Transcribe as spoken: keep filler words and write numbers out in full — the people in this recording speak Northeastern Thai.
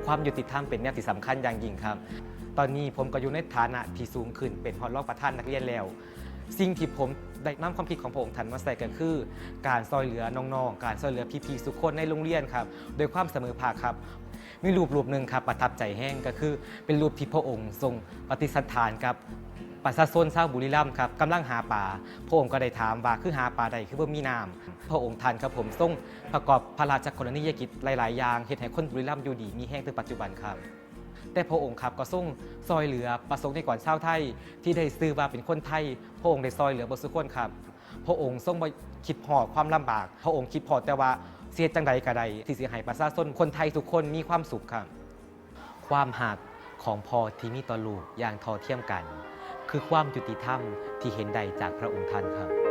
ความยุติธรรมเป็นแนวที่สำคัญอย่างยิ่งครับ ตอนนี้ผมก็อยู่ในฐานะที่สูงขึ้นเป็นฮอดรองประธานนักเรียนแล้ว สิ่งที่ผมได้นำความคิดของพระองค์ท่านมาใส่ก็คือ การซอยเหลือน้องๆ การซอยเหลือพี่ๆทุกคนในโรงเรียนครับ โดยความเสมอภาคครับ มีรูปรูปหนึ่งครับประทับใจแฮงก็คือเป็นรูปที่พระองค์ทรงปฏิสันถานกับประชาชนชาวบุรีรัมย์ครับกำลังหาปลา พระองค์ก็ได้ถามว่าคือหาปลาใดคือบ่มีน้ำ พระองค์ท่านครับผมทรงประกอบพระราชกรณียกิจหลายๆอย่างเฮ็ดให้คนบุรีรัมย์อยู่ดีมีแฮงถึงปัจจุบันครับ แต่พระองค์ครับก็ทรงซอยเหลือประสงค์นิกรชาวไทยที่ได้ชื่อว่าเป็นคนไทย พระองค์ได้ซอยเหลือบ่สุคนครับ พระองค์ทรงบ่คิดฮอดความลำบาก พระองค์คิดฮอดแต่ว่าสิเฮ็ดจั่งใดก็ได้ที่สิให้ประชาชนคนไทยทุกคนมีความสุขครับ ความฮักของพ่อที่มีต่อลูกอย่างเท่าเทียมกัน คือความยุติธรรมที่เห็นได้จากพระองค์ท่านครับ